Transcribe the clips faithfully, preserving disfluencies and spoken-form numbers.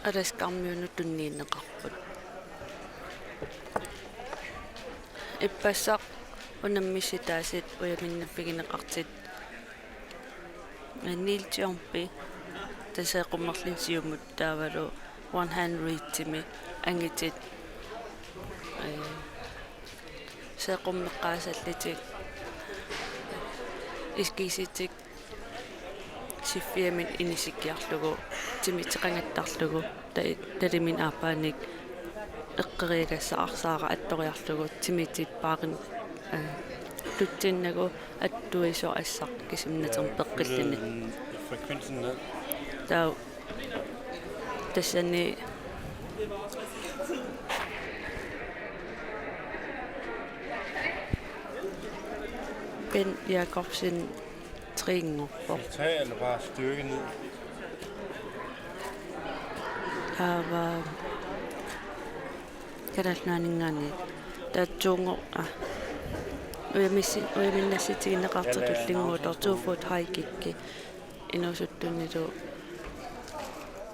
Alaska Army-unut tunniunneqarput. Ippassaq unammissitaasut ujaminnaffigineqartut Neil Jumpi, tassa seeqqummerluni siumut taavalu one hand reach-imi angutit, ee, seeqqummeqqaasallutik, iskiisitik siffiamik inissikkiarlugu, timit teqangattarlugu, ta-, talimin aappaanik eqqeriagassaq arsaaraq attoriarlugu, timit tippaarin, ee, tutsinnagu attuisoq assaq kisimi natermi peqqilluni. Frekvensen ned. Taava tassani Ben Jakobsen trinngorpoq. Tag eller bare styrke ned. Taava Kalaallit Nunaanninngaanniit taava to-nngor-, aa, ujaminnassutigineqartoq tullinnguuttoq two foot high kick. Inuusuttunnilu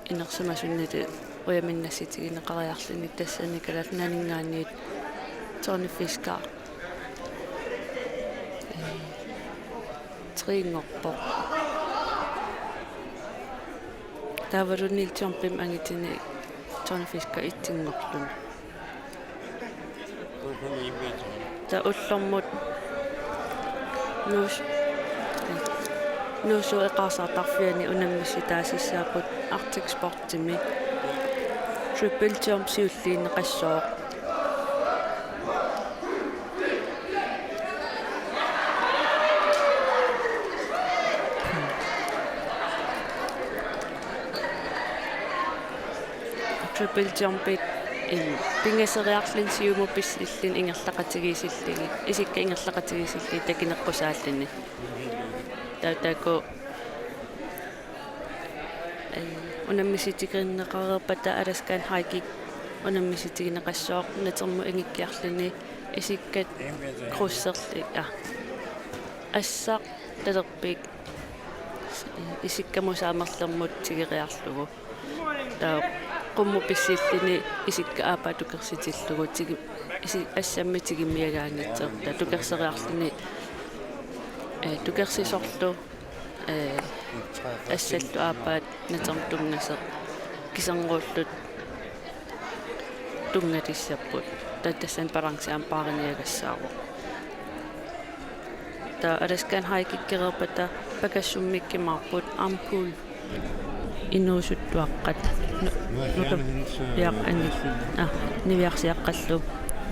inersimasunnilu ujaminnassuteqariarluni, tassani Kalaallit Nunaanninngaanniit Tony Fisker, ee, trinngorpoq. Taavalu Neil Jumpimi angutini Tony Fisker etsinngorluni. Taava ullormut Nuus-, Nuussuup eqaarsaartarfiani unammissitaasussaapput Arctic Sportsimi. Triple jump siulliunneqassooq. Triple jumpit, em, pingasoriarluni siumut pissilluni ingerlaqatigiissillugit, isikka ingerlaqatigiissillugit takuneqqusaalluni. Taava taakku, em, unammissutigineqareerpata Alaskan high kick unammissutigineqassooq natermut angukkiarluni isikkat krydserlugit, aa, assaq talerpiuk isikkamut saamerlermut tigeriarlugu. Taava qummut pissilluni isikka aappaa tukersitillugu tigi-, isi-, assammik tigummiagaanngitsoq. Taava tukersoriarluni, ee, tukersisorlu, ee, assallu aappaat natermut tunngasoq, kiserngullu tunngalissapput. Taava tassani balanci aamma paariniagassaavoq. Taava Alaskan high kickereerpata pakassummikkumaarput, arm pull, inuusuttuaqqat. Nu-, nutup-, piaq angi-, aa, niviarsiaqqallu.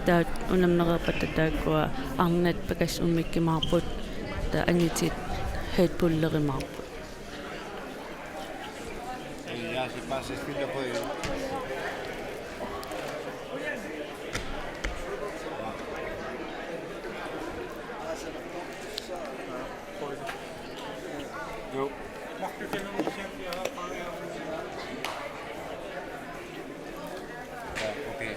Taava unammereerpata taakkua arnat pakassummikkumaarput. Taava angutit headpullerumaarput. Ja, så bare sæt filter på, jo. Jo. Ja, okay.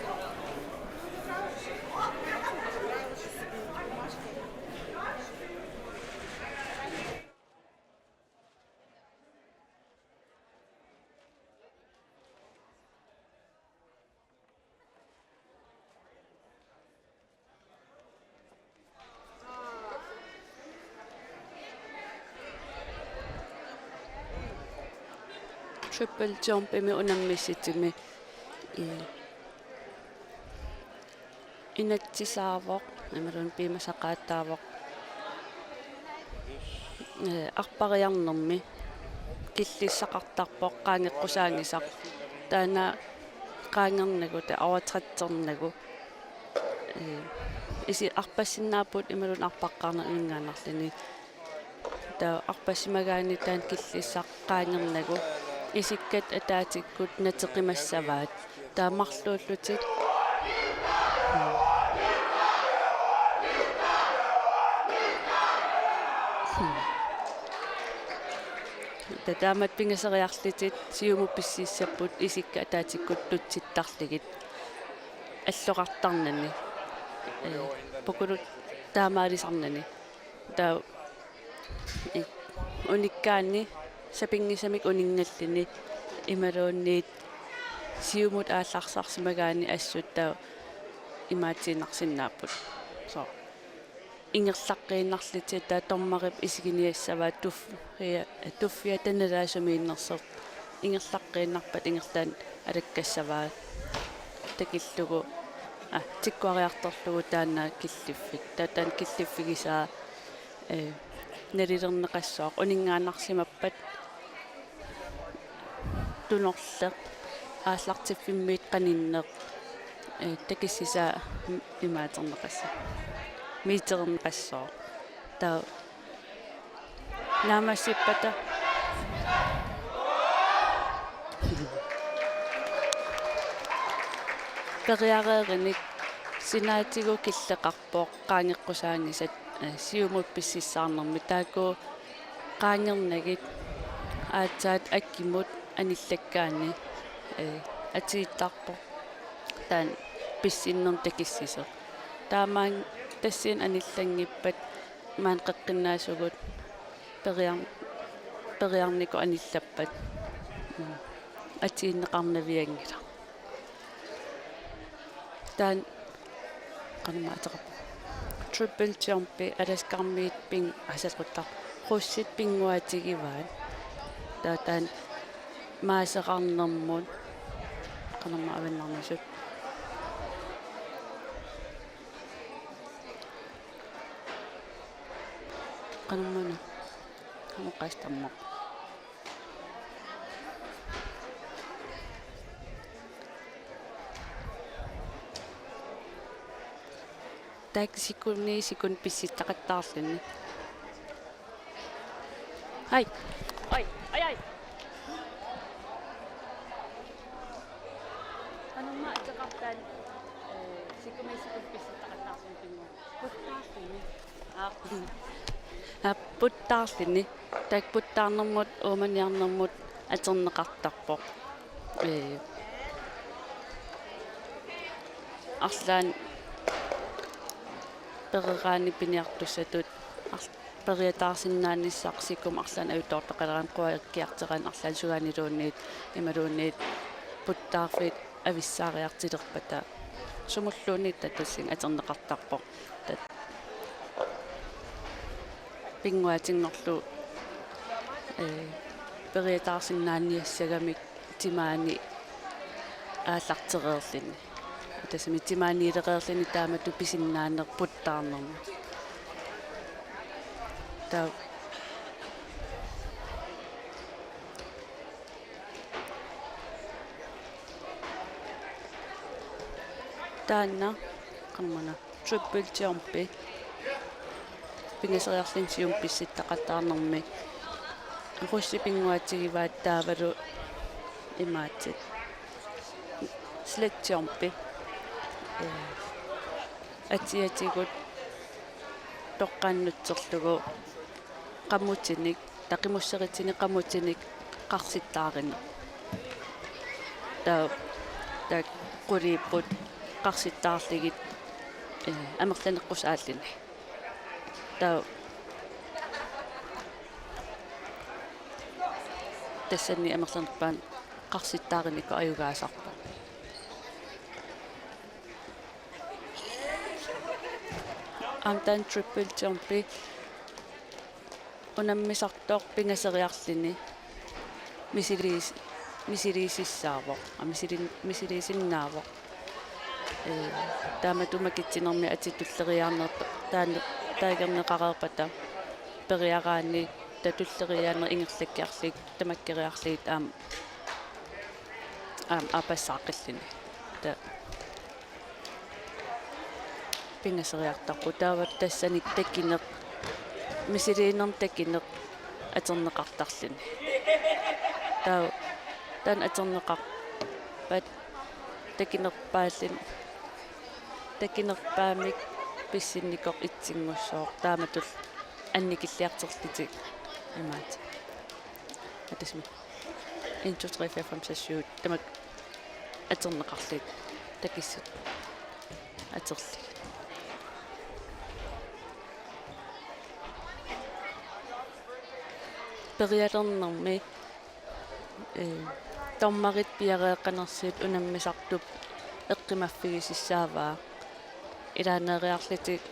Triple jumpimi unammissutimi, ii, inatsisaavoq, imaluunniit piumasaqaataavoq, ee, arpariarnermi killissaqartarpoq qaangeqqusaanngisaq. Taanna qaangernagu, taava overtrætternagu, ee, isi-, arpassinnaapput imaluunniit arpaqqaarnerminngaannarluni. Taava arpassimagaanni taanna killissaq qaangernagu isikkat ataatsikkut nateqimassavaat. Taava marluullutik. Taava taamatut pingasoriarlutik siumut pissussapput isikkat ataatsikkut tutsittarlugit alloqartarnani. Ee, pukulut taamaalisarnani. Taava i-, unikkaanni sapinngisamik uninngalluni imaluunniit siumut aallarsaarsimagaanni assut taava imaatiinnarsinnaapput. So, ingerlaqqiinnarlutik taava dommerip isiginiassavaa tuffia, tuffiata nalaani sumiinnersoq ingerlaqqiinnarpat ingerlaannaq alakkassavaa takillugu, aa, tikkuariartorlugu taanna killiffik. Taava taanna killiffigisaa, ee, nalilerneqassooq, uninngaannarsimappat tunorleq aallartiffimmiit qaninneq, ee, takussisaa imaaterneqassooq, miiterneqassooq. Taava naammassippata periareerinik sinaatigut killeqarpoq qaangeqqusaanngisat, ee, siumut pississaarnermi. Taakku qaangernagit aatsaat akimut anillakkaanni, ee, atuuttarpoq taanna pissinnermik takussisoq. Taamaammat tassani anillanngippat maani qeqqinnaasugut periar-, periarnikut anillappat, mm, atuunneqarnavianngilaq. Taanna qanormaa ateqarpa? Triple jumpi Alaskarmiit pin-, asalquttar. Russit pinnguaatigivaat. Taava taanna maaseqarnermut. Qanormaa avannarnisut? Qanormaana? Qamoqqaastarmut. Taakku sekundi, sekundi pissitaqattaarluni. Hai. Ai, ai, ai. Qanormaa ateqarpa taanna, ee, sekundi, sekundi pissitaqattaarluni pinnguaa? Puttaarluni. Aa. Aa, puttaarluni. Taakku puttaarnermut uumaniarnermut atorneqartarpoq. Ee, arlaannik pereraanni piniartussatut ar-, periataarsinnaanissaq sikumut arlaannik ajutoortaqaleraanni, quakkiarteraanni arlaannik sugaaniluunniit imaluunniit puttaarfiit avissaariartulerpata sumulluunniit tatussin atorneqartarpoq. Tat-, pinnguaatinngorlugu, ee, periataarsinnaaniassagamik timaani aallartereerluni. Tassami timaaniilereerluni taamatut pisinnaaneq puttaarnermut. Taava taanna qanormaana triple jumpi pingasoriarluni siumut pissitaqattaarnermi russit pinnguaatigivaat taavalu imaattoq sledge jumpi, ee, atiatigut toqqaannutserlugu qamutinik, taava qimusseritinik qamutinik qarsittaarineq. Taava, taava quliipput qarsittaarlugit, ee, amerlaneqqusaalluni. Taava tassani amerlanerpaamik qarsittaarineq ajugaasarpoq. Aamma taanna triple jumpi unammisartoq pingasoriarluni misiliis-, misiliisissaavoq. Aa, misilin-, misiliisinnaavoq. Ee, taamatut makitsinermi atit tulleriiaarneq taanna taagerneqareerpata periaraanni taava tulleriiaarneq ingerlakkiarlugit tamakkeriarlugit aamma, aamma aappassaaqqulluni. Taava pingasoriartarpoq. Taava tassani takuneq, misiliinermik takuneq atorneqartarluni. Taava taanna atorneqarpat takunerpaalluni, takunerpaamik pissinnikoq itsunngussooq taamatut annikilliartorlutik imaattoq. Atasmi. En, to, tre, fire, fem, seks, syv. Tamakku atorneqarlugit. Takussat atorlugit. Perialernermi, ee, Dommerit piareeqqanersut unammisartup eqqumaffigisassaavaa. Ilaaneeriarlutik,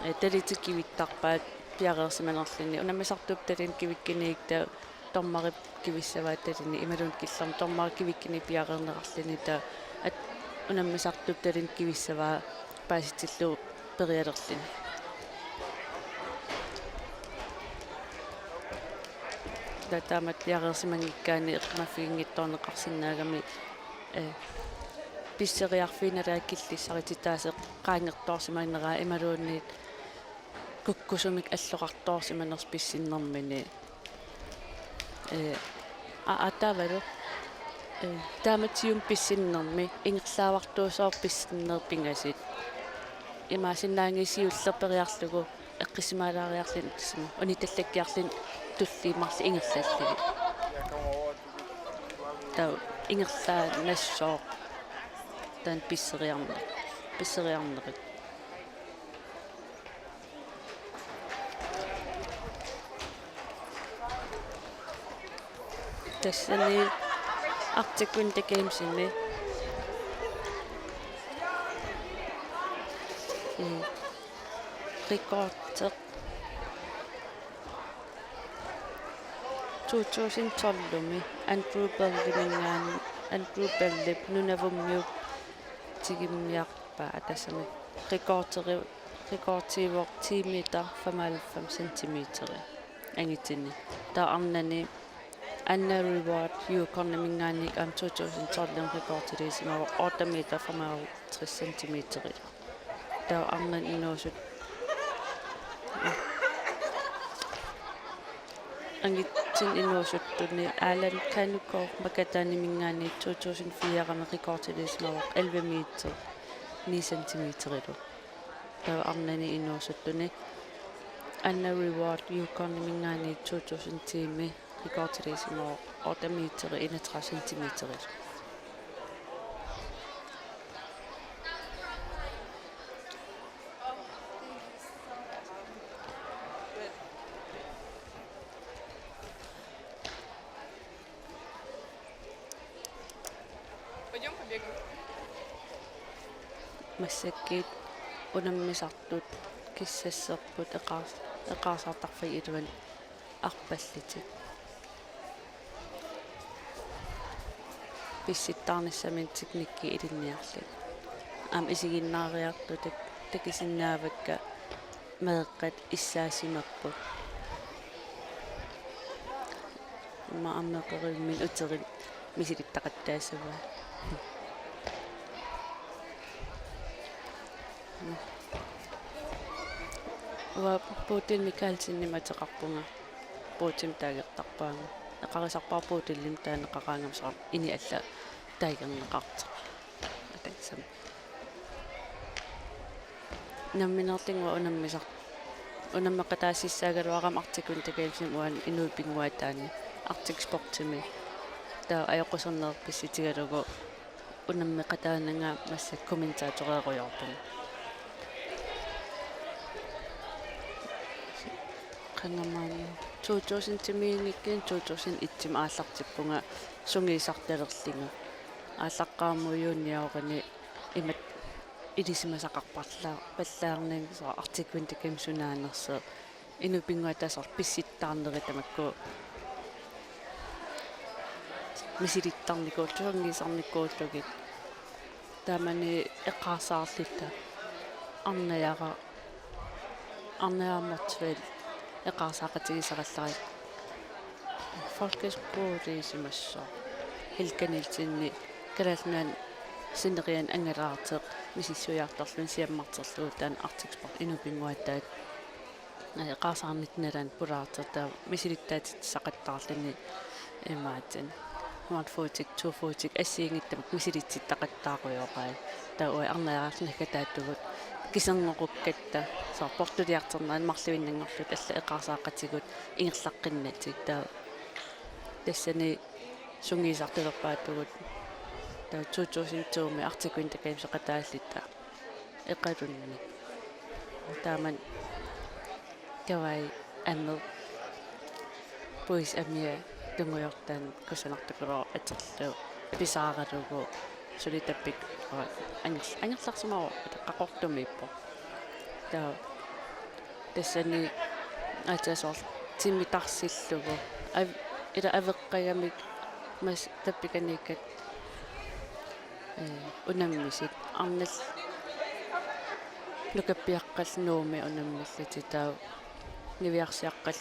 eh, talitik kivittarpaat piareersimanerluni. Unammisartup talini kivikkunik taava dommerip kivissavaa talini imaluunniit killormut dommerip kivikkunik piareerneqarluni taava at-, unammisartup talini kivissavaa paasitillugu perialerluni. Taava taamatut piareersimanngikkaanni eqqumaffiginngitsoorneqarsinnaagami, eh, pisseriarfiit nalaat killissarititaasut qaangertoorsimaneraa imaluunniit kukkusumik alloqartoorsimanersut pissinnermini. Eh, a-, ataavalu. Eh, taamatut siumut pissinnermi ingerlaavartuusooq pissinneq pingasut. Imaassinnaanngilaq siulleq periarlugu eqqissimaalaariarluni tassa unitallakkiarluni tulliit marluk ingerlallugit. Taava ingerlaannassooq taanna pisseriarne-, pisseriarnerit. Tassani Arctic Winter Gamesimi, mm, rekordeq to tusind tolvimi Andrew Belliminngaanniit, Andrew Bellip Nunavummiut tigummiarpaa tassami rekorderi-, rekordiuvoq ti meter femoghalvfems centimeter angitinik. Taava arnani Anna Reward Yukoniminngaanniit aamma to tusind tolvimi rekordiliisimavoq otte meter femoghalvtreds centimeter. Taava arnani inuusut-, angitinik inuusuttuni Alan Kanukov Magadanimingaanniit to tusind firemi rekordiliisimavoq elleve meter ni centimeterilu. Taava arnani inuusuttuni Anna Reward Yukoniminngaanniit to tusind timi rekordiliisimavoq otte meter enogtredive centimeterilu. Пойдём побегаем. Massakkut unammisartut kissasserput eqaars-, eqaarsaartarfiit iluanni arpallutik. Pissittarnissaminnik teknikki ilinniarlugu. Aamma isiginnaariartut tak-, takusinnaavakka meeqqat issaasimapput. Immaqa aamma meeqqerivinni uterit misilittaqattaassavaat. Uanga Bodil Mikaelsenimik ateqarpunga. Bodilmik taagertarpaanga. Eqarisarpara Bodilimik taaneqaraangama soorlu ini alla taagerneqartoq. Atassami. Nammineerlunga unammisar-, unammeqataasissaagaluarama Arctic Winter Gamesimi uani inuit pinnguaataanni Arctic Sportsimi. Taava ajoquserneq pissutigalugu unammeqataananga massakkut kommentaatoreerujoorpunga. Qangamaani to tusind timiinnikkut to tusind et-imi aallartippunga sungiusartalerlunga. Aallaqqaammut juniorimi imatut ilisimasaqarpalaa-, pallaarnanga soorlu Arctic Winter Games sunaanersoq. Inuit pinnguaataasut pissittarnerit tamakku misilittarnikuullutik, sungiusarnikuullugit. Taamani eqaarsaarluta Arnajara-, Arnajara Motzfeldt eqaarsaaqatigisaraluarluni. Folkeskoleliisimassooq Helga Nielsenip Kalaallit Nunaanni sineriak angalaartoq misissuiartorluni siammarterlugu taanna Arctic Sport inuit pinnguaataat, eh, eqaarsaarnittut nalaani pulaartoq taava misilittaatitsisaqattaarluni imaattoq one footik, two footik assigiinngitsut tamakku misilitsittaqattaarujoorpaat. Taava uagut Arnajarallu naggataatigut kiserngoqukkatta soorlu portuliartornerani marluinnanngorluta allat eqaarsaaqatigut ingerlaqqinnatik taava tassani sungiusartalerpaatigut taava two thousand two-mi Arctic Winter Games-eqataalluta Iqalunni. Taamani kavai ameq. Puisit amia tungujortaanni kusanartukulooq atorlugu. pisaaralugu suli tappik anger-, angerlarsimavoq, qaqortumiippoq. Taava tassani aatsaat soorlu timitaarsillugu av-, ila aveqqagamik mas tappikaniikkat, ee, unammisut. Arnat nukappiaqqat Nuummi unammillutik, taava niviarsiaqqat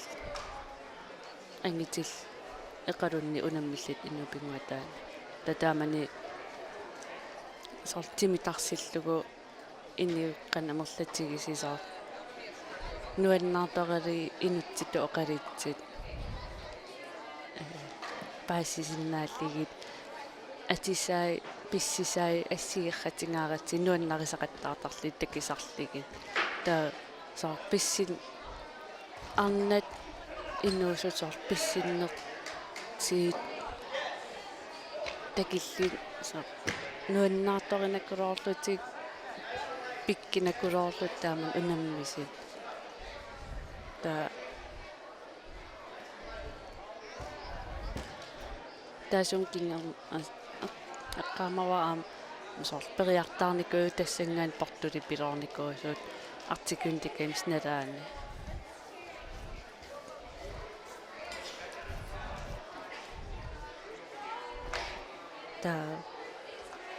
angitillit Iqalunni unammillutik inuup pinnguataani. Taava taamani soorlu timitaarsillugu inuit qanoq amerlatigisut soorlu nuannaartoralugu inuttutut oqaluttut, ee, paasisinnaallugit atisai, pissisai assigeqqatigaaratsigit nuannarisaqattaartarlugit takusarlugit. Taava soorlu pissin-, arnat inuusut soorlu pissinnertigut takillugu soorlu nuannaartorinakkuluullutik, pikkunakuluullutik taama unammisut. Taava taassuma kingorn-, a-, a-, eqqaamavara aamma soorlu periartaarnikuuvoq tassanngaanniit portulipiloornikuusugut Arctic Winter Games nalaani. Taava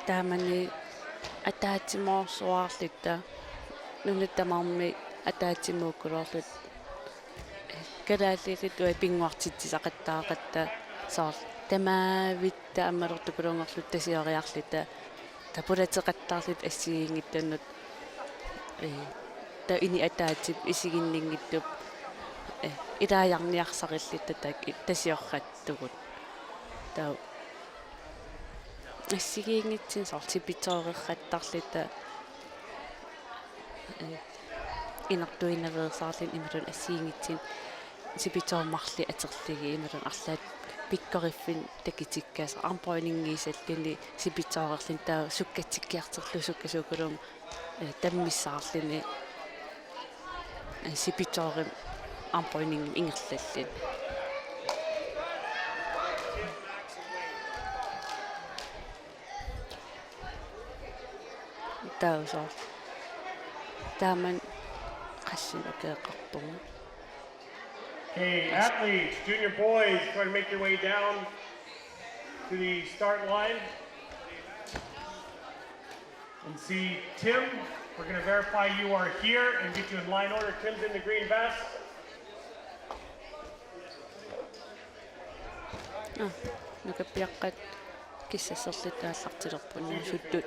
taamani ataatsimoorsuarluta, nunat tamarmik ataatsimoorukuluullutik, kalaallit uagut pinnguartitsisaqattaaratta soorlu tamaavitta ammalortukuluunngorluta tasioriarluta, taava pulateqattaarluta assigiinngitsunut, ee, taava inuit ataatsip isiginninngitsup, ee, ilaajarniarsarilluta taakku tasiorrattugut. Taava assigiinngitsunik soorlu sipitsoorerrattarluta, ee, inortuinnaveersaarluni imaluunniit assigiinngitsunik sipitsoorneq marluk atorlugit imaluunniit arlaat pikkoriffinnut takutikkasoq, armbøjningiusalluni sipitsoorerluni, taava sukkatsikkiartorlugu sukkasuukulummik, ee, tammissaarluni, ee, sipitsoorimik armbøjningimik ingerlalluni. Taava soorlu taamani qassinik ukioqarpugut. Okay, athletes, junior boys, try to make your way down to the start line. And see Tim, we're gonna verify you are here and get you in line order. Tim's in the green vest. Aa, nukappiaqqat kissasserlutik aallartilerput inuusuttut.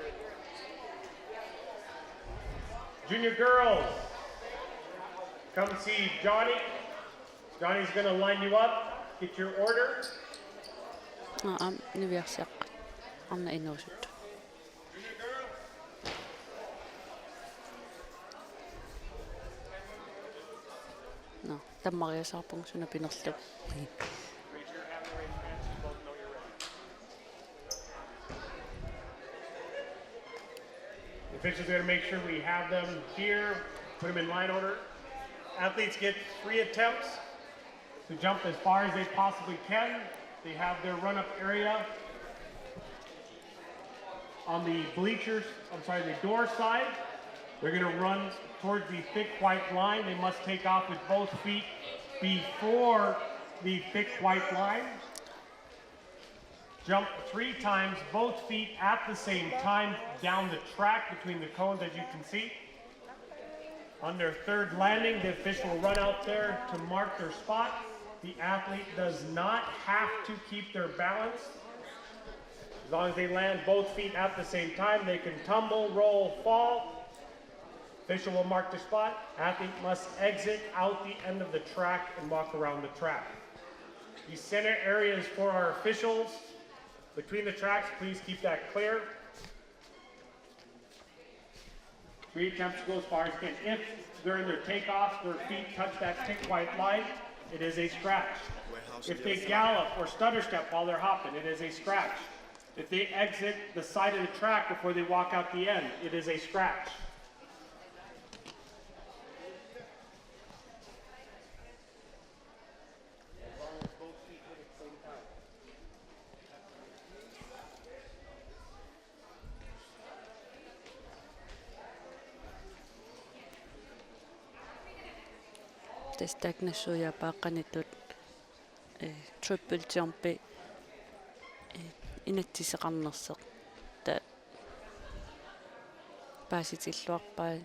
Junior girls, come see Johnny. Johnny's gonna line you up, get your order. Aa, aamma niviarsiaqqat. Arnat inuusuttut. Nå, tammariasaarpunga suna pinerlugu. Officials are gonna make sure we have them here, put them in line order. Athletes get three attempts to jump as far as they possibly can. They have their run-up area on the bleachers, I'm sorry, the door side. They're gonna run towards the thick white line. They must take off with both feet before the thick white line. Jump three times, both feet at the same time, down the track between the cones, as you can see. On their third landing, the official will run out there to mark their spot. The athlete does not have to keep their balance. As long as they land both feet at the same time, they can tumble, roll, fall. Official will mark the spot. Athlete must exit out the end of the track and walk around the track. The center area is for our officials. Between the tracks, please keep that clear. Three attempts to go as far as you can. If during their takeoff, their feet touch that thick white line, it is a scratch. If they gallop or stutter step while they're hopping, it is a scratch. If they exit the side of the track before they walk out the end, it is a scratch. Tassa taakku nassuiaapput qanittut, eh, triple jumpi, eh, inatsiseqarnersoq. Taava paasitilluarpaat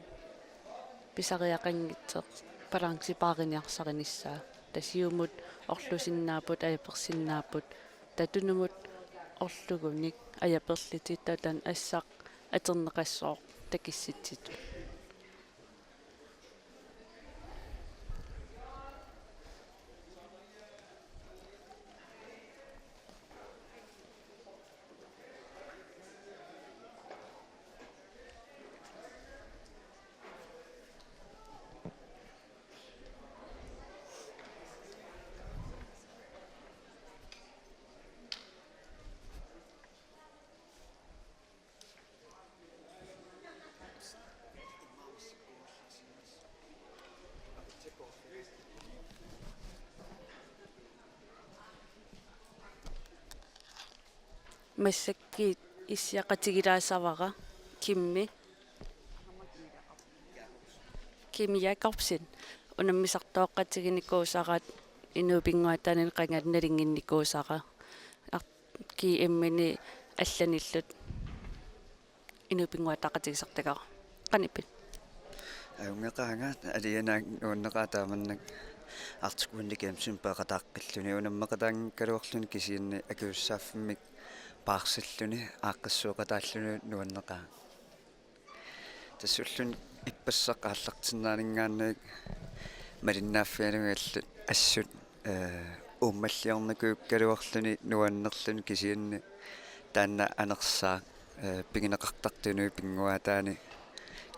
pisariaqanngitsoq balancepaariniarsarinissaa. Taava siumut orlusinnaapput, ajapersinnaapput, taava tunumut orlugunik ajaperlutik, taava taanna assaq atorneqassooq takissutitut. Massakkut issiaqatigilaassavara Kimmi, Kim Jakobsen, unammisartooqatiginikuusara, inuup pinnguaataanini qangali nalunnginnikuusara. Ar-, G M-ini allanillu inuup pinnguaataaqatigisartagara. Qanoq ippa? Ajunngeqaanga, alianaak nuanneqaaq taamannak Arctic Winter Gamesimi peqataaqqilluni, unammeqataanngikkaluarluni kisianni akisussaaffimmik paarsilluni aaqqissueqataalluni nuanneqaaq. Tassa ulluni ippassaq aallartinnaaninngaanniit malinnaaffigalugu allat assut, eh, uummalliornikuukkaluarluni nuannerluni kisianni taanna anersaaq, eh, pigineqartartuni pinnguaataani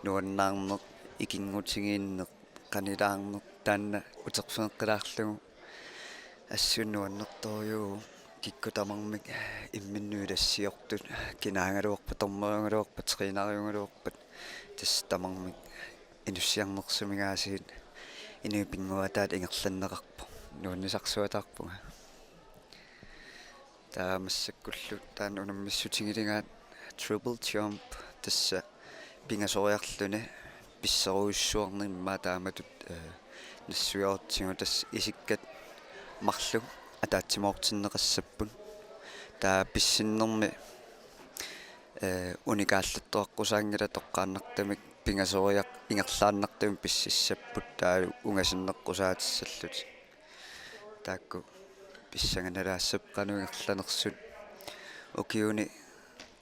nuannaarneq, ikinngutigiinneq, qanilaarneq taanna uterfigeqqilaarlugu assut nuannertorujuuvoq. Kikkut tamarmik imminnut ilassiortut, kinaagaluarpat, dommeriugaluarpat, træneriugaluarpat, tassa tamarmik inussiarnersuminngaasiit inuit pinnguaataat ingerlanneqarpoq. Nuannisarsuataarpunga. Taava massakkullu taanna unammissutigileraa triple jump, tassa pingasoriarluni pissorujussuarneq immaqa taamatut, eh, nassuiarutsigu, tassa isikkat marluk ataatsimoortinneqassapput. Taava pissinnermi, eh, unikaallattoqarusaaginnarluni toqqaannartumik pingasoriaq ingerlaannartumik pississapput, taava ungasinneqqusaatissalluni. Taakku pissanganalaassappat qanoq ingerlanersut. Ukiuni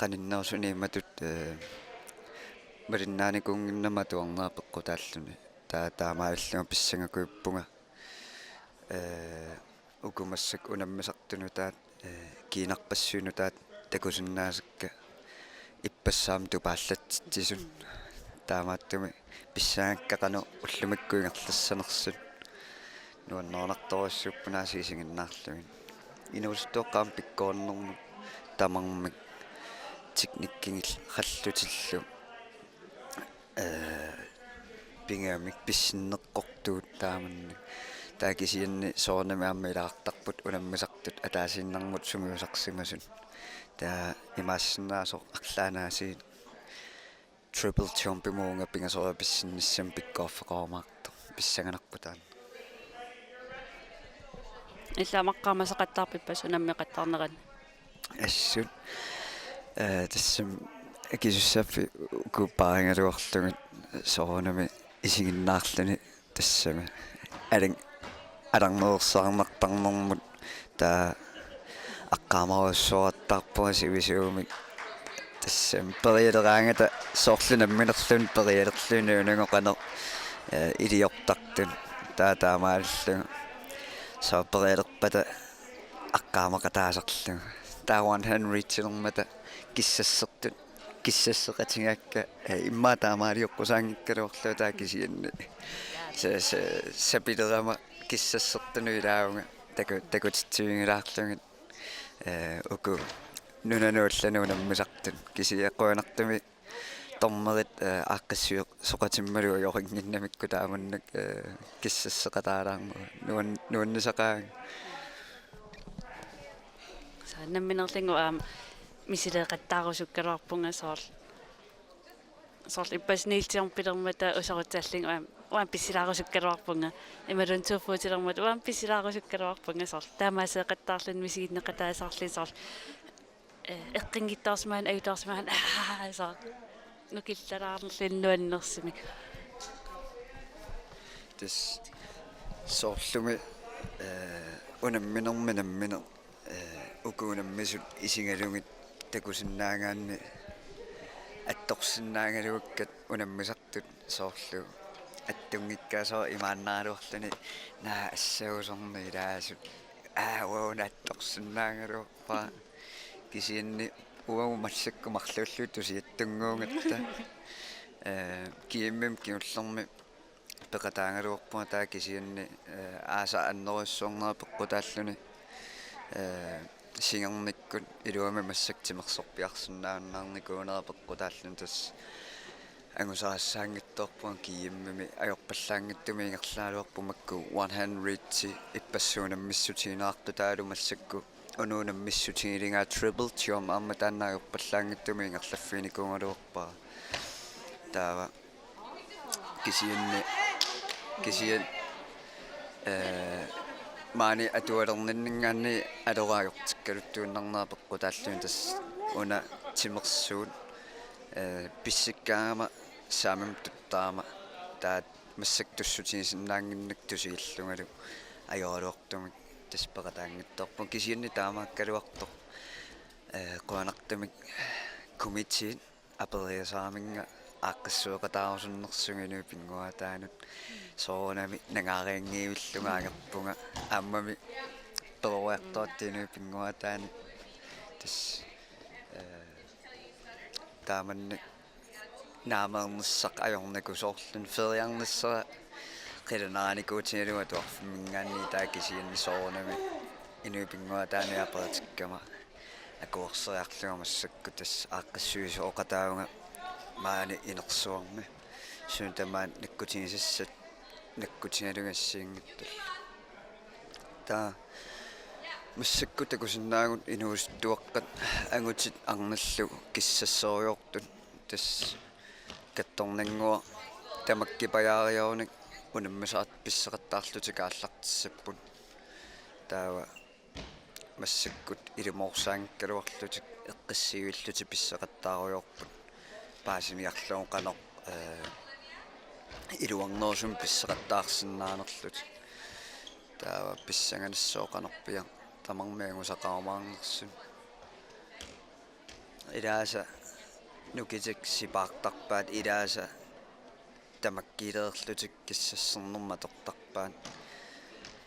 qaninnerusuni imatut, eh, malinnaanikuunnginnama atuarnera peqqutaalluni. Taava taamaalillunga pissangakuippunga, eh, uku massakkut unammisartut nutaat, eh, kiinarpassuit nutaat takusinnaasakka ippassaammi tupaallatsitsisut. Taamaattumik pissangakka qanoq ullumikkut ingerlassanersut. Nuannerunartorujussuupput aasiit isiginnaarlugit. Inuusuttuaqqat aamma pikkorinnermut tamarmik teknikkiginnillu, eh, pigamik pissinneqqortuut taamannak. Taava kisianni soorunami aamma ilaartarput unammisartut ataasiinnarmut sungiusarsimasut. Taava imaassinnaasoq arlaannaasiit triple jumpimut uunga pingasoriarluni pissinnissamut pikkoreqarumaartoq. Pissanganarpoq taanna. Illit aamma eqqaamasaqattaarpit ippassaq unammeqattaarnerani? Assut. Eh, tassami akisussaaffik uku paarigaluarlugit soorunami isiginnaarluni tassami alan-, alarnersaarnartarnermut taava aqqaamarujussuaqattaarpunga sivisuumik. Tassami perialeraangata soorlu nammineerluni perialerluni unangoqaneq, eh, iliortartut. Taava taamaalillunga soorlu perialerpata aqqaamaqataasarlugu. Taava one hand reachilermata kissassertut, kissasseqatigaakka, eh, immaqa taamaalioqqusaanngikkaluarlunga taava kisianni. Sa-, sa-, sapilerama kissassertunut ilaavunga taku-, takutitsivigilaarlugit, eh, uku nunanut allanut unammisartut. Kisianni qujanartumik dommerit, eh, aaqqissuisoqatimmalu ajorinnginnamikku taamannak, eh, kissasseqataalaarnerat. Nuan-, nuannisaqaanga. Soorlu nammineerlunga aamma misileeqattaarusukkaluarpunga soorlu. Soorlu ippassaq niitsiorpilermata usorutsallunga aamma Uanga pisulaarusukkaluarpunga. Imaluunniit tuuffuutilermat uanga pisulaarusukkaluarpunga soorlu. Taamaaseeqattaarluni misiginneqataasarluni soorlu. Eh, eqqunngitsoorsimagunik ajutoorsimagunik. Aa, soorlu. Nukillalaarluni nuannersumik. Tassa soorlumi, eh, unamminermi nammineq, eh, uku unammisut isigalugit takusinnaagaanni attorsinnaagaluakkat unammisartut soorlu attunngikkaasooq imaannaagaluarluni naa assausorneq ilaasut. Aa, uanga una attorsinnaagaluarpara. Kisianni uagut massakkut marluulluta tusiattunnguugatta. Eh, GM-imi kingullermi peqataagaluarpunga taava kisianni, eh, aasaq annerujussuarnera peqqutaalluni, eh, singernikkut iluamik massakkut timersorpiarsinnaannaarnikuunera peqqutaalluni tassa angusarissaanngitsoorpunga GM-imi ajorpallaanngitsumik ingerlagaluarpoq makku one hand reach ippassuunngornissutigineqartutaalu massakkut unuup unammissutigileraa triple jump aamma taanna ajorpallaanngitsumik ingerlaffiginikuugaluarpara. Taava kisianni, kisianni, eh, maani atualerninninngaanniit aloraajortikkaluttuinnarnera peqqutaalluni tassa una timersuut, eh, pissikkaangama saamimut tuttaama taava massakkut tussutigisinnaannginnakku tusigillungalu ajoraluartumik tassa peqataanngitsoorpunga kisianni taamaakkaluartoq, eh, qujanartumik komiteet aperiasaraminnga aaqqissueqataarusunnersunga inuit pinnguaataannut soorunami nangaarianngivillunga angerpunga aammami peroriartortut inuit pinnguaataannut tassa, eh, taamannak naameernissaq ajornakusoorluni feriarnissara qilanaanikuutigalugu atuarfimminngaanniit taava kisianni soorunami inuit pinnguaataannut aperitikkama akuerseriarlunga massakkut tassa aaqqissuisoqataavunga maani inersuarmi suna tamaat nakkutigisassat nakkutigalugit assigiinngitsullu. Taava massakkut takusinnaavugut inuusuttuaqqat angutit arnallu kissasserujoortut tassa kattornannguaq tamakkipajaariunik unammisaqartut pisseqattaarlutik aallartissapput. Taava massakkut ilumoorsaanngikkaluarlutik eqqissivillutik pisseqattaarujoorput. Paasiniarlugu qanoq, eh, iluarnerusumik pisseqattaarsinnaanerlutik. Taava pissanganassaaq qanorpiaq tamarmik angusaqarumaarnersut. Ilaasa nukitik sipaartarpaat ilaasa tamakkiileerlutik kissassernermut atortarpaat.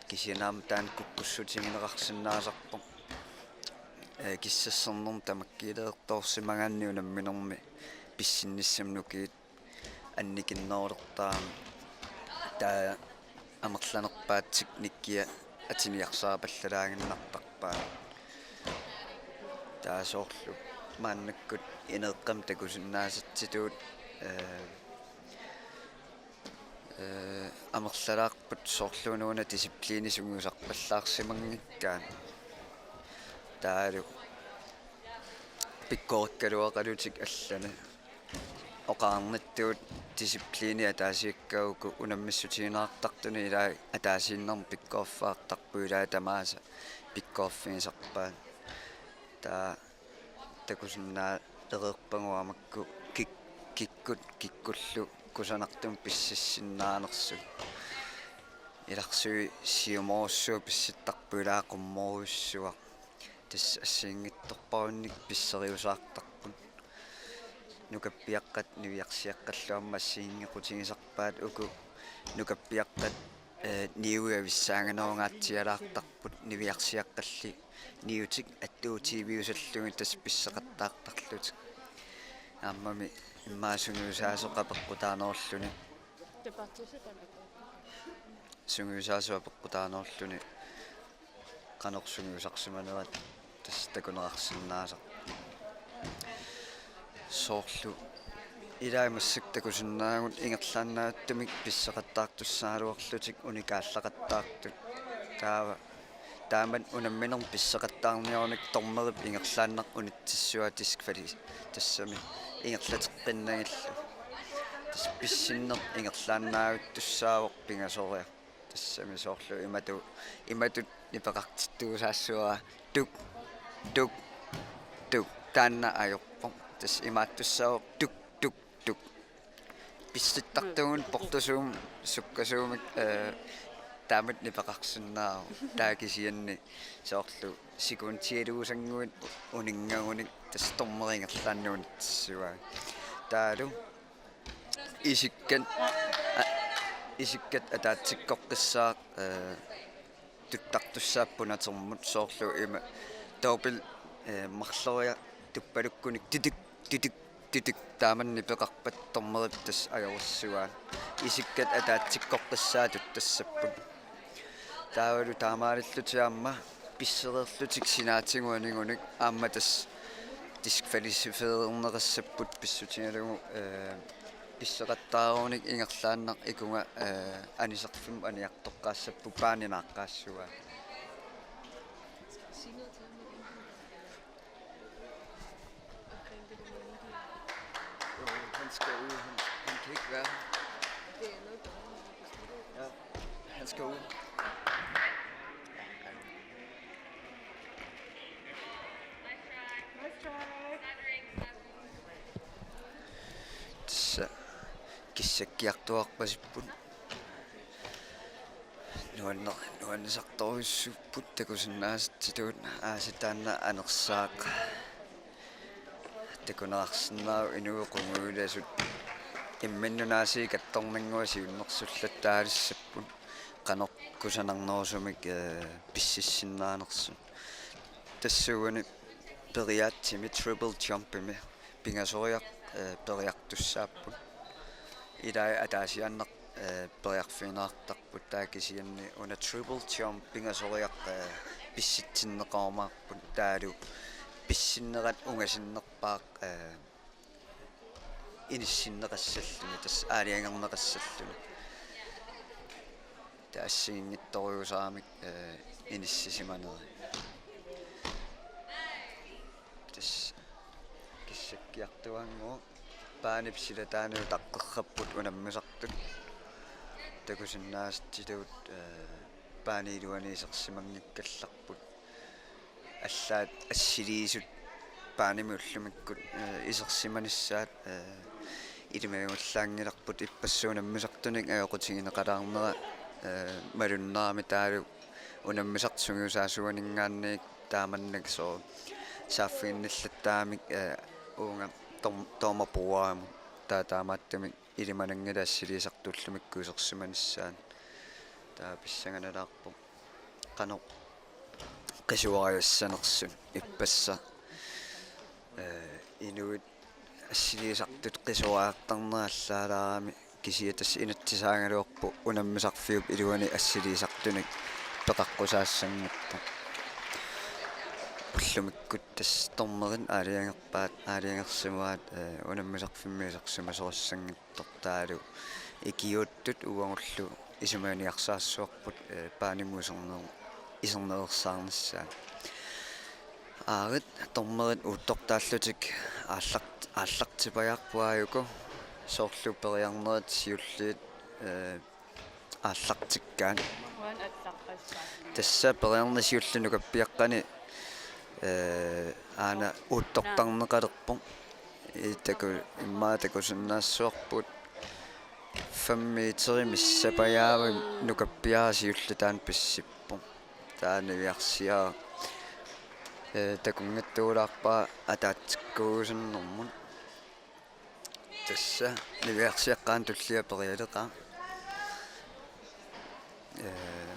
Kisianni aamma taanna kukkussutigineqarsinnaasarpoq. Eh, kissassernermut tamakkiileertorsimagaanni unamminermi pissinnissamut nukiit annikinnerulertarami. Taava amerlanerpaat teknikkia atiniarsaapallalaaginnartarpaat. Taava soorlu maannakkut ineeqqamik takusinnaasatsigit, eh, eh, amerlalaarput soorlu una disciplini sungiusarpallaarsimanngikkaat. Taavalu pikkorikkaluaqalutik allani. Oqarnittut disciplini ataasiakkaat uku unammissutigineqartartuni ilai ataasiinnarmik pikkoriffigineqartarput ilai tamaasa pikkoriffigisarpaat. Taava takusinnaareerpagut aamma kik-, kikkut kikkullu kusanartumik pississinnaanersut. Ilarsui siumorujussuaq pissittarpoq ilaa qummorujussuaq. Tassa assigiinngitsorpassuarnik pisseriusaartarput. Nukappiaqqat niviarsiaqqallu aamma assigiinngequtigisarpaat uku nukappiaqqat, eh, niuit avissaaganerugatsialaartarput niviarsiaqqalli niutik attuutiiviusallugit tassa pisseqattaartarlutik. Aammami immaqa sungiusaasoq apeqqutaanerulluni. Sungiusaasoq apeqqutaanerulluni qanoq sungiusarsimanerat tassa takuneqarsinnaasarpoq. Soorlu ilai massakkut takusinnaavugut ingerlaannaatsumik pisseqattaartussaagaluarlutik unikaallaqattaartut. Taava taamatut unamminermi pisseqattaarniarunik dommerip ingerlaannaq unitsissuaa diskvali tassami ingerlateqqinnagillu. Tassa pissinneq ingerlaannavittussaavoq pingasoriarluni. Tassami soorlu imatu-, imatut nipeqartittuusaassavara: tuk, tuk, tuk. Taanna ajorpoq. Tassa imaattussaavoq: tuk, tuk, tuk. Pissittartuugunik portusuumik sukkasuumik, eh, taamatut nipeqarsinnaavoq. Taava kisianni soorlu sekundialuusannguit uninngagunik tassa dommeri ingerlaannaq unitsissavaa. Taavalu isikkat, a-, isikkat ataatsikkoqqissaaq, eh, tuttartussaapput unatermut, soorlu ima dobbelt, eh, marloriaq tuppalukkunik titik, titik, titik, taama nipeqarpat dommerip tassa ajorissavaa. Isikkat ataatsikkoqqissaat tuttassapput. Taavalu taamaalillutik aamma pissereerlutik sinaatigut anigunik aamma tassa diskvalifiereerneqassapput pissutigalugu, eh, pisseqattaarunik ingerlaannaq ikunga, eh, anisarfimmut aniartoqqaassapput, paani naaqqaassavaa. Jo, han skal ud. Han, han kan ikke være her. Ja, han skal ud. Tassa kissakkiartuarpasipput. Nuanne-, nuannisartorujussuupput takusinnaasatsinni, aasiit taanna anersaaq. Takuneqarsinnaavoq inuit qungujulliusut imminnut aasiit kattornannguaq siunnersullattaalissapput qanoq kusanarnerusumik, eh, pississinnaanersut. Tassuuna periaatsimi triple jumpimi pingasoriarluni, eh, periartussaapput. Ilai ataasiaannaq, eh, periarfigineqartarput, taava kisianni una triple jump pingasoriarluni, eh, pissitsinneqarumaarput, taavalu pissinnerat ungasinnerpaaq, eh, inissinneqassalluni, tassa aalajangerneqassalluni. Taava assigiinngitsorujussuarmik, eh, inissisimaneri. Tassa kissakkiartuaannguaq paanip silataani utaqqerrapput unammisartut. Takusinnaasatsinni, eh, paani iluani isersimanngikkallarput. Allaat assiliisut paanimi ullumikkut, eh, isersimanissaat, eh, ilimagivallaanngilarput, ippassaq unammisartunik ajoqutigineqalaarnera, eh, malunnerami, taavalu unammisartut sungiusaasuaninngaanniit taamannak soorlu saaffiginnillattaamik, eh, uunga tom-, tooma puuaamut, taava taamaattumik ilimananngilaq assiliisartut ullumikkut isersimanissaat. Taava pissanganalaarpoq qanoq qisuariassanersut ippassaq, eh, inuit assiliisartut qisuariartarnerat allaalaarami, kisianni tassa inatsisaagaluarpoq unammisarfiup iluani assiliisartunik peqaqqusaassanngitsoq. Ullumikkut tassa dommerit aalajangerpaat, aalajangersimaat, eh, unammisarfimmi isersimasorissanngitsoq, taavalu ikiuuttut uagullu isumaniarsaassuarput, eh, paanimut iserner-, isernereersaarnissaat. Aarit, dommerit uuttortaallutik aallart-, aallartipajaarput aajuku, soorlu periarnerit siulliit, eh, aallartikkaat. Uani allaqqassaaq. Tassa periarneq siulleq nukappiaqqani, eh, aana uuttortarneqalerpoq. Ii, taku-, immaqa takusinnaassuarput fem meterit missapajaavimmi nukappiaraq siulleq taanna pissippoq. Taava niviarsiaraq, eh, takunngattuulaarpara ataatsikkuusannermut. Tassa niviarsiaqqaani tullia perialeqaaq. Eh,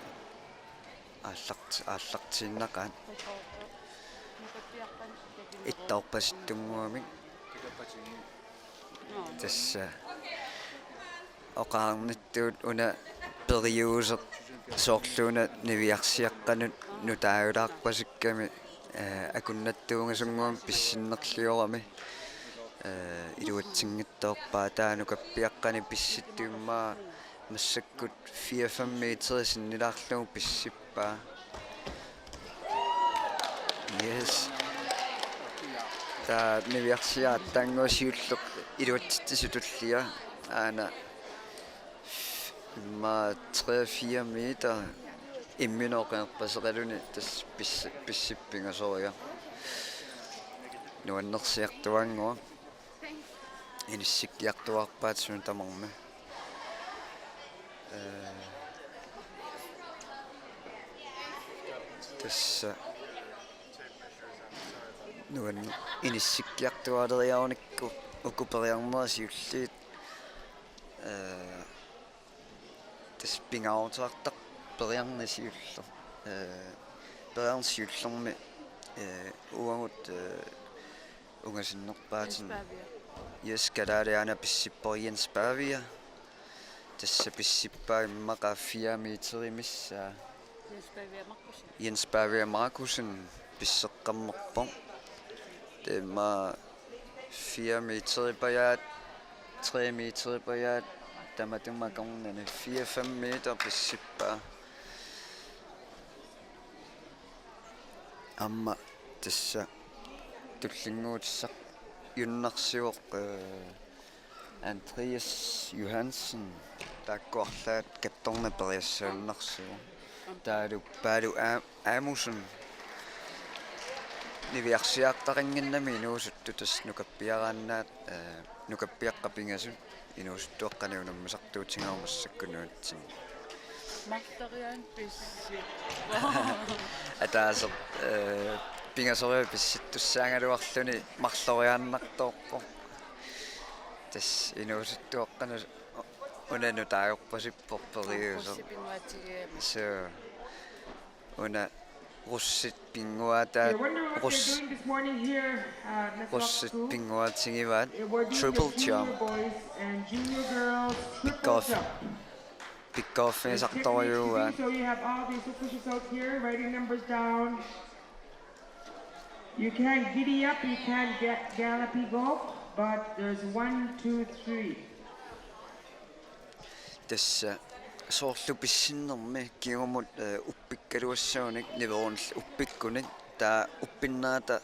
aallart-, aallartiinnaqaat. Ittoorpasittunnguamik. Tassa oqarnittut una periuseq soorlu una niviarsiaqqanut nutaajulaarpasikkami, eh, akunnattuungasunnguamik pissinnerliorami, eh, iluatsinngitsoorpaa, taava nukappiaqqani pissittuimmaa massakkut fire fem meter sinnilaarlugu pissippaa. Yes. Taava niviarsiaqqaannguaq siulleq iluatsitsisup tullia aana immaqa tre-fire meter imminut oqalerpaseqaluni tassa pis-, pissippoq pingasoriaq. Nuannersiartuaannguaq. Inissikkiartuaarpaat suna tamarmi. Ee, tassa nuan-, inissikkiartuaaleriarunikku uku periarnerit siulliit, ee, tassa pingaaruteqartarpoq periarneq siulleq. Ee, periarneq siullermi, ee, uagut, ee, ungasinnerpaatinik. Jens Pavia. Yes, kalaaliaana pissippoq Jens Pavia. Tassa pissippaa immaqa fire meterit missaat. Jens Pavia Markussen. Jens Pavia Markussen pisseqqammerpoq. Taava fire meteripajaat, tre meteripajaat, tamatuma akornanni fire-fem meter pissippaa. Aamma tassa tullinnguutissaq junnarsivoq, ee, Andreas Johansen, taakku arlaat kattornat periassaannarsivoq. Taavalu Paalu Aa-, Aamusen niviarsiartaqannginnami inuusuttut tassa nukappiaraannaat, ee, nukappiaqqat pingasut inuusuttuaqqanik unammisartuutigaat massakkut nunatsinni. Marloriaannik pissippoq. Ataaseq, ee, pingasoriarlugu pissittussaagaluarluni marloriaannartoorpoq. Tassa inuusuttuaqqanut una nutaajorpasippoq periuseq. Russit pinnguaatigigami. Suu. Una russit pinnguaataat, rus-, russit pinnguaatigivaat, triple jump. Pikkof-, pikkofigisartorujuuaat. So you have all these officials out here writing numbers down. You can giddy up, you can ga-, gallopy go, but there's one, two, three. Tassa soorlu pissinnermi kingumut, ee, uppikkaluassagunik niveaunil uppikkunik, taava uppinnaata,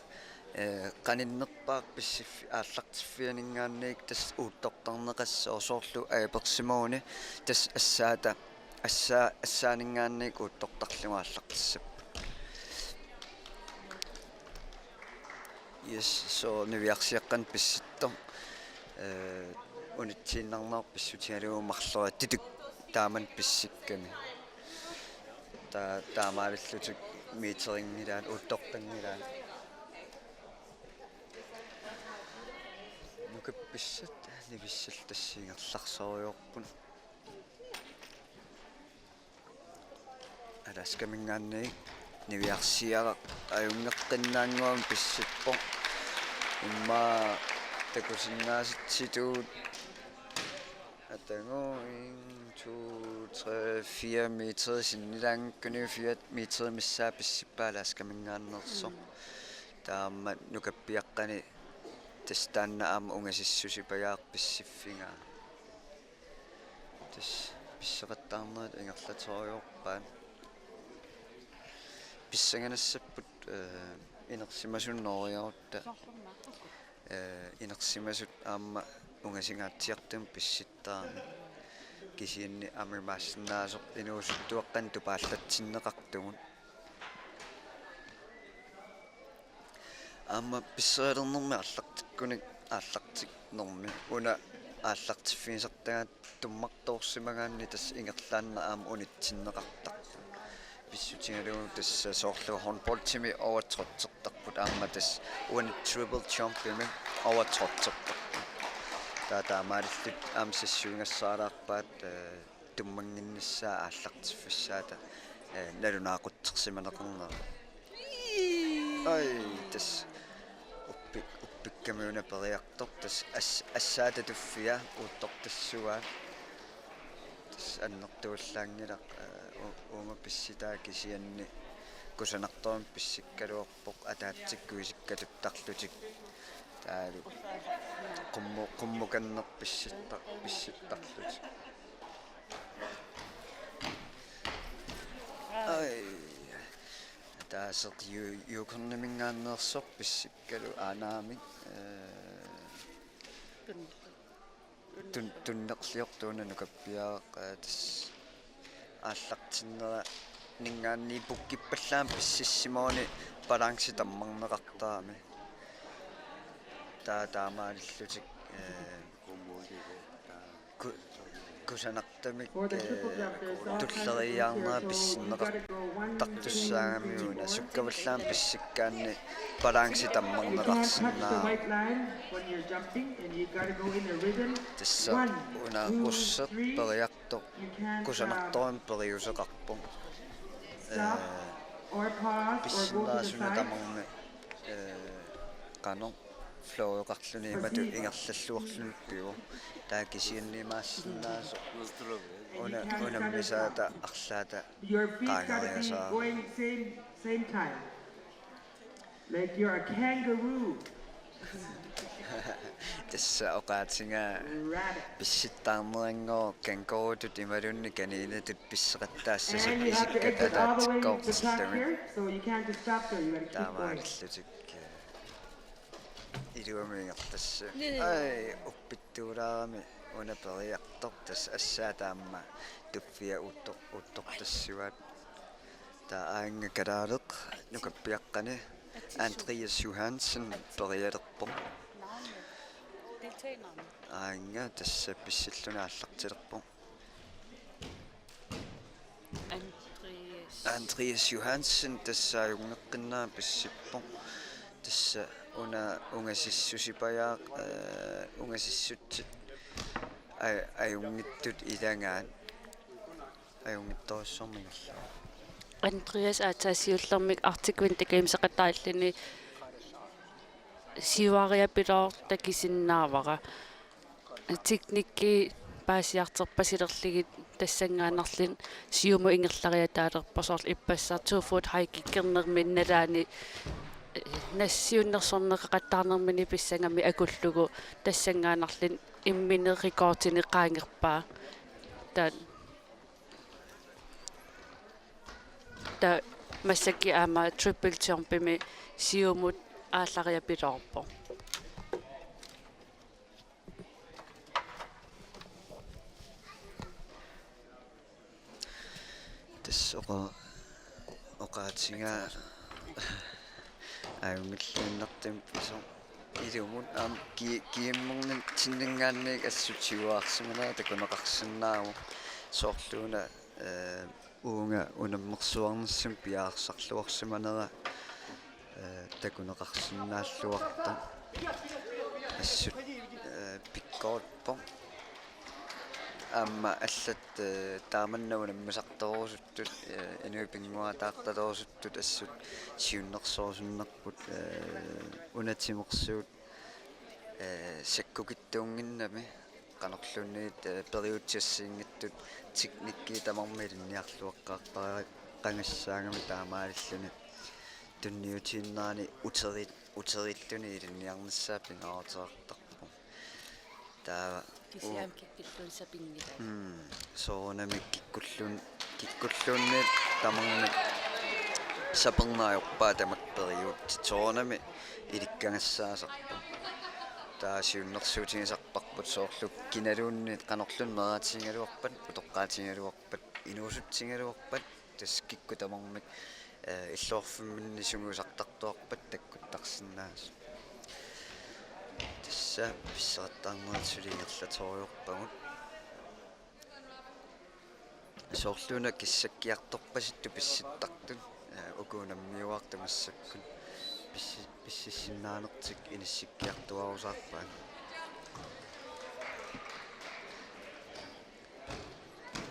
ee, qaninnerpaaq pissiffi-, aallartiffianinngaanniit tassa uuttortarneqassaaq soorlu ajapersimaguni tassa assaata, assaa-, assaaninngaanniit uuttortarlugu aallartissapput. Yes, so niviarsiaqqanik pissittoq. Ee, unitsiinnarneq pissutigalugu marloriarlutik taamani pissikkami. Ta-, taamaalillutik meterinngilaat, uuttortanngilaat. Nukappissat nivissallutik tassa ingerlasorujoorput. Alaskaminngaanniit niviarsiaraq ajunngeqqinnaannguamik pissippoq. Immaqa takusinnaasitsitut atagu en, to, tre, fire meter sinnilaanngikkuni fire meter missaat pissippaa Alaskaminngaanneersoq. Mm. Taava aamma nukappiaqqani tassa taanna aamma ungasissusipajaaq pissiffigaa. Tassa pisseqattaarnerit ingerlaterujoorpaat. Pissanganassapput, ee, inersimasut nooriarutta. Ee, inersimasut aamma ungasingaatsiartumik pissittaramik. Kisianni aamma imaassinnaasoq inuusuttuaqqanik tupaallatsinneqartugut. Aamma pisserialernermi aallartikkunik aallartiknermi una aallartiffigisartagaat tummartoorsimagaanni tassa ingerlaannaq aamma unitsinneqartarpoq. Pissutigalugu tassa soorlu håndboldimi overtrottertarput aamma tassa uani triple jumpimi overtrottertarput. Taava taamaalillutik aamma sassuigassaalaarpaat, ee, tummannginnissaa aallartiffissaata, ee, nalunaaqutsersimaneqarnera. Ai, tassa uppik-, uppikkami una periartoq, tassa as-, assaata tuffia uuttortassuaa. Tassa annertuallaanngilaq, ee, u-, uuma pissitaa kisianni kusanartumik pissikkaluarpoq ataatsikkut isikka tuttarlutik. Taavalu qummu-, qummukanneq pissitta-, pissittarlutik. Ai. Ataaseq Yu-, Yukonimingaanneersoq pissikkalu aanaamik, ee, Tun-, tunnerliortuuna nukappiaraq, eh, tassa aallartinnera ninngaanniippukkippallaan pississimooni balanci tammarneqartarami. Taa taamaalillutik, eh, ku-, kusanartumik, eh, tulleriiaarnera pissinneqartartussaagami una sukkavallaamik pissikkaanni balanci tammarneqarsinnaavoq. Tassa una usseq periartoq kusanartorujussuarmik periuseqarpoq. Eh, pissinnaasunik tamarmi, eh, qanoq flowqarluni imatut ingerlalluarluni pivoq. Taava kisianni imaassinnaasoq una unammisaata arlaata qaangeriasaarpoq. Like you're a kangaroo. Tassa oqaatigaa pissittaarnerannguaq kangurutut imaluunniit kaninatut pisseqattaassasut isikkat ataatsikkoortillugit. Taamaalillutik, eh, iluamik ingerlassavavut. Ai, uppittuulaarami una periartoq, tassa assaat aamma tuffia uuttor-, uuttortassavaat. Taava aannga kalaaleq nukappiaqqani Andreas Johansen perialerpoq. Aannga tassa pissilluni aallartilerpoq. Andreas. Andreas Johansen tassa ajunngeqqinnera pissippoq. Tassa una ungasissusipajaaq, eh, ungasissutsit aj-, ajunngitsut ilagaat. Ajunngitsorujussuarmik ingerlavoq. Andreas aatsaat siullermik Arctic Winter Games-eqataalluni siuariapiloortoq takusinnaavara. Teknikki paasiartorpasilerlugit tassanngaannarli siumut ingerlariataalerpoq, soorlu ippassaq two foot high kickernermi nalaani, eh, nassiunnersorneqaqattaarnermini pissangami akullugu tassanngaannarli imminut rekordini qaangerpaa. Taava Taava massakkut aamma triple jumpimi siumut aallariapiloorpoq. Tassa oqa-, oqaatigaa ajunngilluinnartumik pisoq. Ilumut aamma ki-, kiimmernitsinngaanniit assut siuarsimanera takuneqarsinnaavoq, soorluuna, eh, uunga unammersuarnissami piareersarluarsimanera, eh, takuneqarsinnaalluartoq. Assut, eh, pikkorippoq. Aamma allat, eh, taamanna unammisartorusuttut, eh, inuit pinnguaataartarusuttut assut siunnersorusunnerput, eh, una timersuut, eh, sakkukittuunnginnami qanorluunniit, eh, periutsiassiinngitsut teknikki tamarmi ilinniarluaqqaarpara qangassaagami taamaalilluni tunniutiinnarani uterit-, uterilluni ilinniarnissaa pingaaruteqartarpoq. Taava u- Kisianni kikkulluunniit sapinngilaat. Mm, soorunami kikkulluun-, kikkulluunniit tamarmik saperneq ajorpaat tamakku periutsit. Soorunami ilikkagassaasarput. Taava siunnersuutigisarparput soorlu kinaluunniit qanorluunniit meeraatigigaluarpat, utoqqaatigigaluarpat, inuusutsigigaluarpat, tassa kikkut tamarmik, eh, illoqarfimminni sungiusartartuarpat takkuttarsinnaasut. Tassa pisseqattaarnerit suli ingerlatsoriorpagut. Soorluuna kissakkiartorpasittut pissittartut, eh, uku unammiuaartut massakkut pissi-, pississinnaanertik inissikkiartuaarusaarpaat.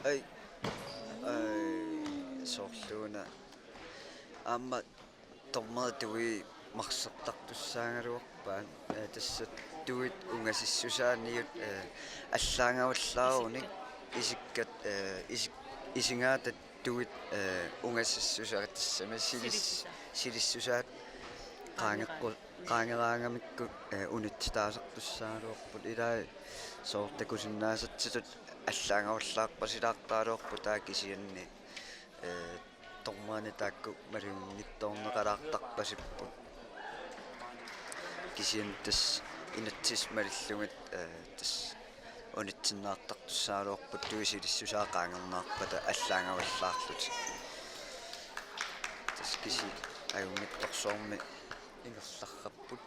Ai. Ai, soorluuna. Aamma dommerit tuit marsertartussaagaluarpaat, eh, tassa tuit ungasissusaaniit, eh, allaagavallaarunik isikkat, eh, isik-, isigaata tuit, eh, ungasissusaat tassami silis-, silissusaat qaangeqqu-, qaangeraagamikku, eh, unitsitaasartussaagaluarput, ilai soorlu takusinnaasatsitut allaagavallaarpasilaartaraluarput taava kisianni, eh, dommerinit taakku malunnittoorneqalaartarpasipput. Kisianni tassa inatsisit malillugit, eh, tassa unitsinnaartartussaagaluarput tuisilissusaa qaangernaarpata allaagavallaarlutik. Tassa kisianni ajunngitsorsuarmik ingerlarput.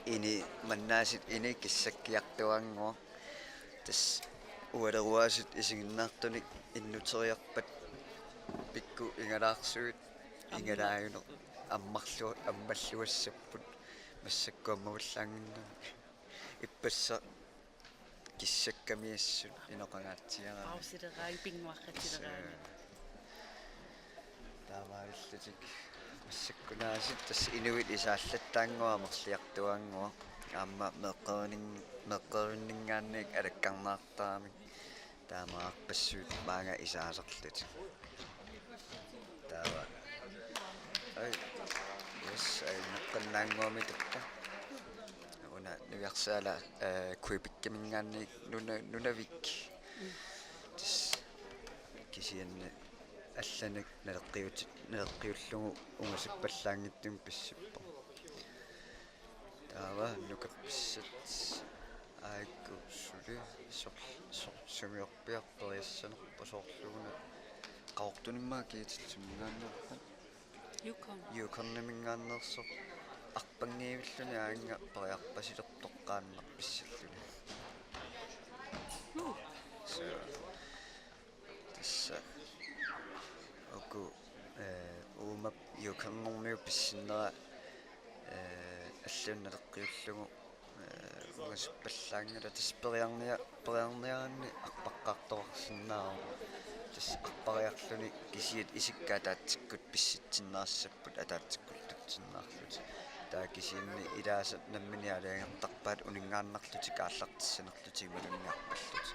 Ini mannaasiit ini kissakkiartuaannguaq. Tassa ualeruaasiit isiginnaartunik innuteriarpat pikku igalaarsuit igalaajuneq ammarlu-, ammalluassapput massakkut ammavallaannginnami. Ippassaq kissakkamiassut inoqangaatsiaraanni. Pausileraanni, pinnguaqatileraanik. Taamaalillutik massakkunaasiit tassa inuit isaallattaannguaq amerliartuaannguaq. Aamma meeqqerivinning-, meeqqerivinninngaanniit alakkarnaartaramik. Taamaapassuit maanga isaasarlutik. Taava. Ai. Yes, ai, meeqqannaannguamik tappa. Una niviarsiarlunga, eh, Quebeciminngaanniit nuna-, Nunavik. Tassa kisianni allanik naleqqiuti-, naleqqiullugu ungasippallaanngitsumik pissippoq. Taava nukappissat aajuku suli sor-, sor-, sumiorpiarperiassanerpoq soorluguna Qaqortuminngaanneersoq. Yukon. Yukonimingaanneersoq arpanngiivilluni aannga periarpasilertoqqaannaq pissilluni. So, tassa uku, eh, uuma Yukonermiut pissinnera, eh, alluinnaleqqiullugu, eh, ungasippallaanngilaq tassa periarnia-, periarniaranni arpaqqaartoqarsinnaavoq. Tassa arpariarluni kisiat isikka ataatsikkut pissitsinneqassapput ataatsikkut tutsinnaarlutik. Taava kisianni ilaasa nammineq aalajangertarpaat uninngaannarlutik aallartissanerlutik imaluunniit arpallutik.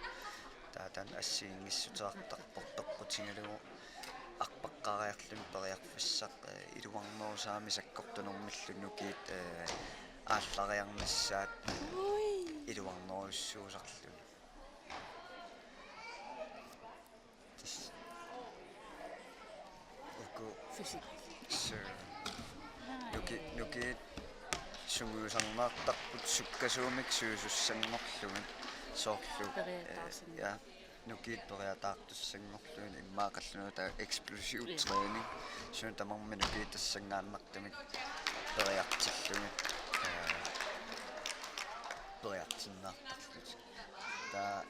Taava taanna assigiinngissuteqartarpoq peqqutigalugu arpaqqaariarluni periarfissaq, eh, iluarnerusaamik sakkortunermillu nukiit, eh, aallariarnissaat, eh, iluarnerujussuusarluni. Tassa. Uku. Fysik. Suu. Nuki-, nukiit sungiusarnaartarput sukkasuumik suusussanngorlugit soorlu. Periataarsinnaasut. Eh, ja. Nukiit periataartussanngorlugit immaqa qallunaatut eksplosiv træning. Suut tamarmik nukiit tassanngaannartumik periartillugit, eh, periartinnaartarlutik. Taava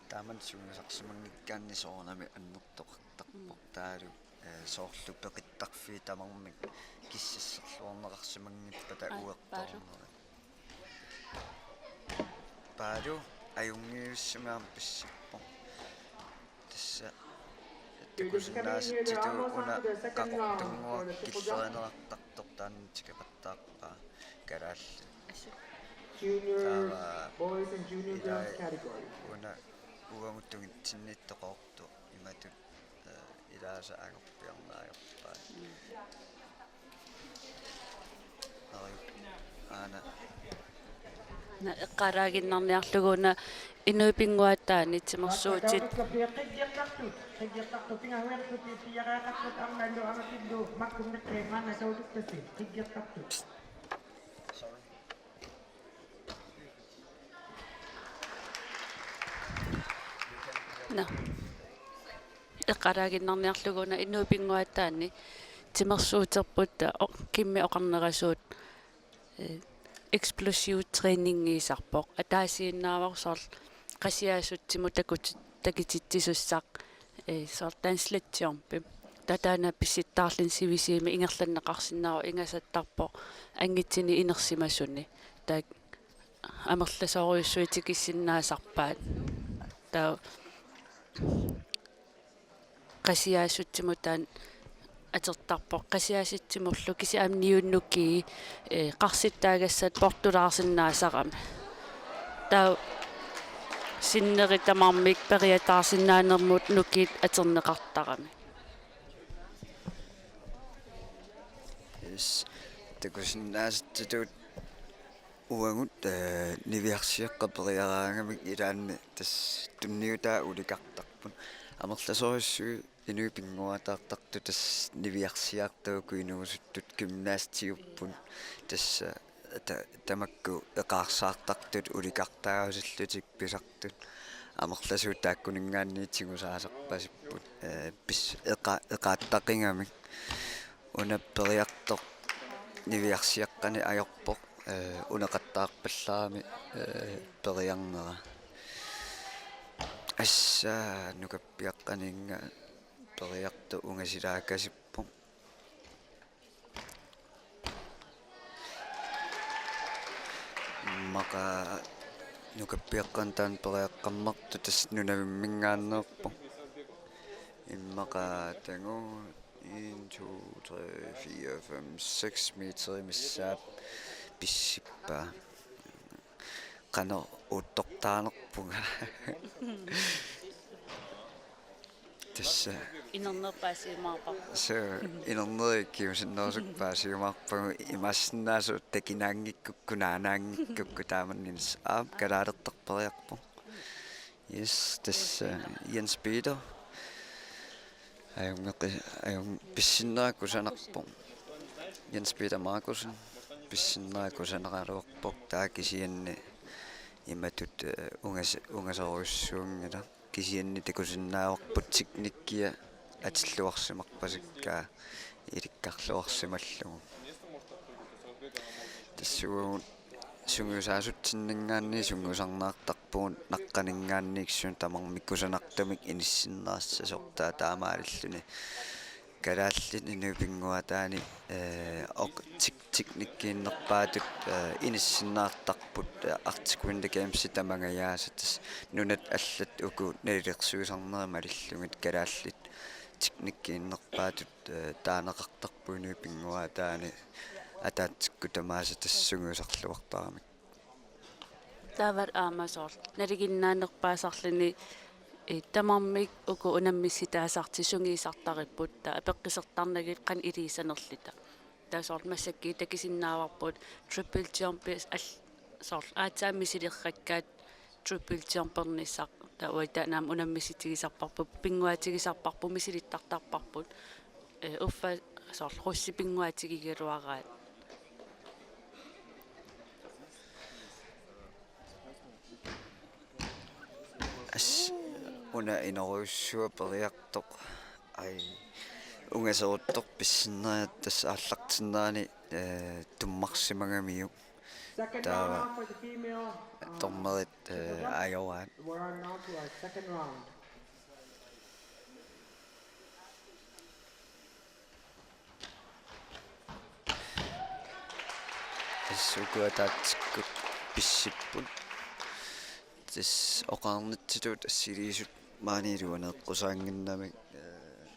taamani sungiusarsimanngikkaanni soorunami annertoqartarpoq. Mm. Taavalu, eh, soorlu peqittarfiit tamarmik kissasserluarneqarsimanngippata. Ai, uertoornerit. Paalu ajunngivissumik aamma pissippoq. Tassa takusinnaasitsitut una Qaqortunnguaq killerineqartartoq taanna tikerattaappaa kalaallit. Junior. Taava boys and junior girls ilai category. Una uagut tungitsinniittoq Qaqortoq imatut, eh, ilaasa angorpiarneq ajorpaat. Mm. Aana. Na, eqqaalaaginnarniarlugu una inuit pinnguaataanni timersuutit. Nå. Eqqaalaaginnarniarlugu una inuit pinnguaataanni timersuuterput o-, kimmi oqarnerasuut, eh, eksplosiv træningiisarpoq. Ataasiinnaavoq soorlu qasiaasutsimut takut-, takutitsisussaq, eh, soorlu danslektiorpi. Taava taanna pissittaarluni sivisuumik ingerlanneqarsinnaavoq ingasattarpoq anngutini inersimasuni. Taava amerlasoorujussuit tikissinnaasarpaat. Taava qasiaasutsimut taanna atortarpoq. Qasiaasutsimullu kisianni aamma niunnukii, eh, qarsittaagassat portulaarsinnaasarami. Taava sinneri tamarmik periataarsinnaanermut nukiit atorneqartarami. Yes. Takusinnaasitsitut uagut, eh, niviarsiaqqat periaraangamik ilaanni tassa tunniutaa ulikartarput. Amerlasoorujussuit inuit pinnguaataartartut tassa niviarsiartut uku inuusuttut gymnastiupput tassa, ta-, tamakku eqaarsaartartut ulikartaarusullutik pisartut amerlasuut taakkuninngaanniit tigusaasarpasipput, ee, pis-, eqa-, eqaattaqigamik. Una periartoq niviarsiaqqanik ajorpoq, ee, uneqattaarpallarami, ee, periarnera. Assa nukappiaqqaninnga periartoq ungasilaakkasippoq. Immaqa nukappiaqqanik taanna periaqqammertoq tassa nunavimminngaanneerpoq. Immaqa taanna en, to, tre, fire, fem, seks meter missaap pissippaa. Qanoq uuttortaanerpunga. Tassa. Inerneq paasiumaarparput. Suu, inerneq kingusinnerusukkut paasiumaarpagut, imaassinnaavoq takinaanngikkukku, naannaanngikkukku taamannak. Aap, kalaalertarperiarpoq. Yes, tassa Jens Peter. Ajunngilaq, ajunngilaq, pissinnera kusanarpoq. Jens Peter Markussen, pissinnera kusanaraluarpoq, taava kisianni imatut, ee, ungas-, ungasorujussuunngilaq. Kisianni takusinnaavarput teknikkia atilluarsimarpasippoq ilikkarluarsimallugu. Tassuugut sungiusaasutsinninngaanniit sungiusarneqartarpugut, naqqaninngaanniit kisianni tamarmik kusanartumik inissinneqassasoq, taava taamaalilluni Kalaallit Inuit pinnguaataani, ee, oq-, tek-, teknikkiinnerpaatut, ee, inissinneqartarput, ee, Arctic Winter Games tamangajaasa, tassa nunat allat uku nalilersuisarnerit malillugit kalaallit teknikkiinnerpaatut, ee, taaneqartarput Inuit pinnguaataani ataatsikkut tamaasa tassa sungiusarluartaramik. Taava aamma soorlu nalinginnaanerpaasarluni, ee, tamarmik uku unammissutaasartut sungiusartaripput, taava apeqqusertarnagit qanoq iliuuseqarnerluta. Taava soorlu massakkut takusinnaavarput triple jump al-, soorlu aatsaat misilerakkaat triple jumpernissaq. Taava uagut taanna aamma unammissutigisarparput, pinnguaatigisarparput, misilittartarparput. Ee, uffa soorlu russi pinnguaatigigaluaraat. As-, una inorujussuaq periartoq. Ai, ungaseruttoq pissinnera tassa aallartinnerani, ee, tummarsimagamiuk. Taava dommerit, ee, ajoraat. Tassa uku ataatsikkut pissipput. Tassa oqarnitsitut assiliisut maani iluani eqqusaannginnamik, ee,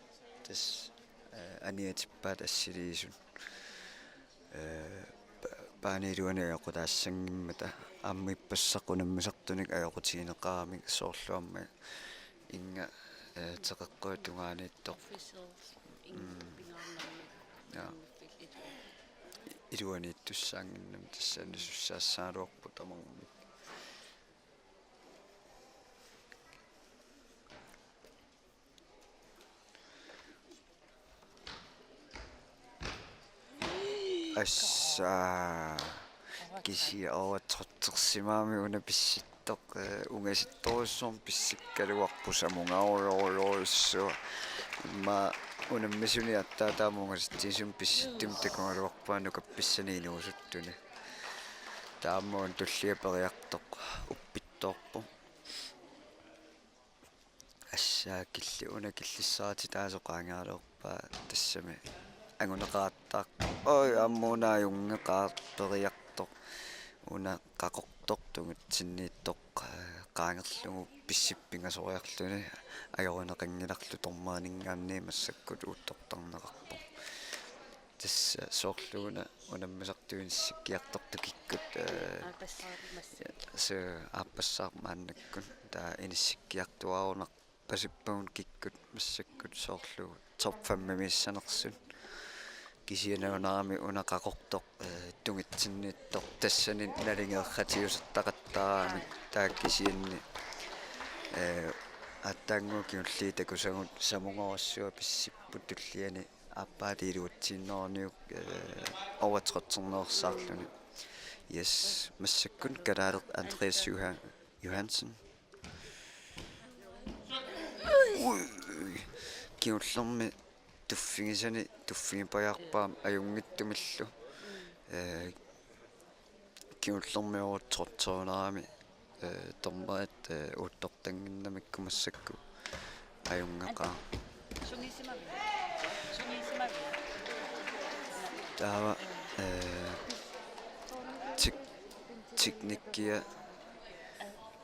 tassa, ee, aniatippaat assiliisut. Ee, pa-, maani iluani ajoqutaassanngimmata aamma ippassaq unammisartunik ajoqutigineqaramik soorlu aamma inga, ee, teqeqquata tungaaniittoq. Officials, mm, pingaarnermik. Ja. Iluaniittussaannginnami, iluaniittussaannginnami tassani sussaassagaluarput tamarmik. Assa. Kisianni overtrotsersimagami una pissittoq, ee, ungasittorujussuarmik pissikkaluarpoq, samungarujorujussuaq. Immaqa unammisunik aatsaat taama ungasitsigisumik pissittumik takugaluarpunga nukappissanik inuusuttuni. Taava aamma una tullia periartoq uppittoorpoq. Assa, killi-, una killissarititaasoq qaangeeraluarpaa tassami anguneqarattaartoq. Oj, aamma una ajunngeqaaq periartoq. Una qaqortoq tungitsinniittoq, ee, qaangerlugu pissip pingasoriarluni ajorineqanngilarlu, dommerininngaanniit massakkut uuttortarneqarpoq. Tassa soorlu una unammisartut inissikkiartortut kikkut, ee, aappassaaq massakkut. Suu, aappassaaq maannakkut. Taava inissikkiartuaarunarpasippagut kikkut massakkut soorlu top fem-imiissanersut. Kisianni nalunarami una qaqortoq, ee, tungitsinniittoq tassani naligeeqatigiusartaqattaaramik, taava kisianni, ee, aatsaannguaq kingulliit takusagut samungorujussuaq pissipput tulliani aappaata iluatsiinnarniuk, ee, overtrotserneqarsaarluni. Yes, massakkut kalaaleq Andreas Johan-, Johansen. Ui, kingullermi tuffigisani tuffigipajaarpaam ajunngitsumillu. Eh, kingullermi uagut trettenerami, eh, dommerit, eh, uuttortannginnamikku massakkut ajunngeqaaq. Taava, eh, tek-, teknikkia,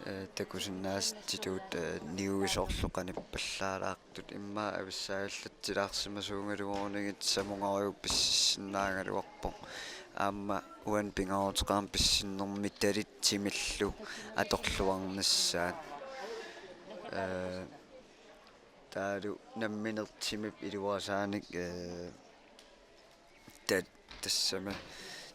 eh, takusinnaasatsitut, eh, niuisoorlu qanippallaalaartut immaqa avissaallatsilaarsimasungaluarunigit Samungariuk pississinnaagaluarpoq. Aamma uani pingaaruteqarami pissinnermi talit timillu atorluarnissaat. Eh, taavalu nammineq timip iluarisaanik, eh, ta-, tassami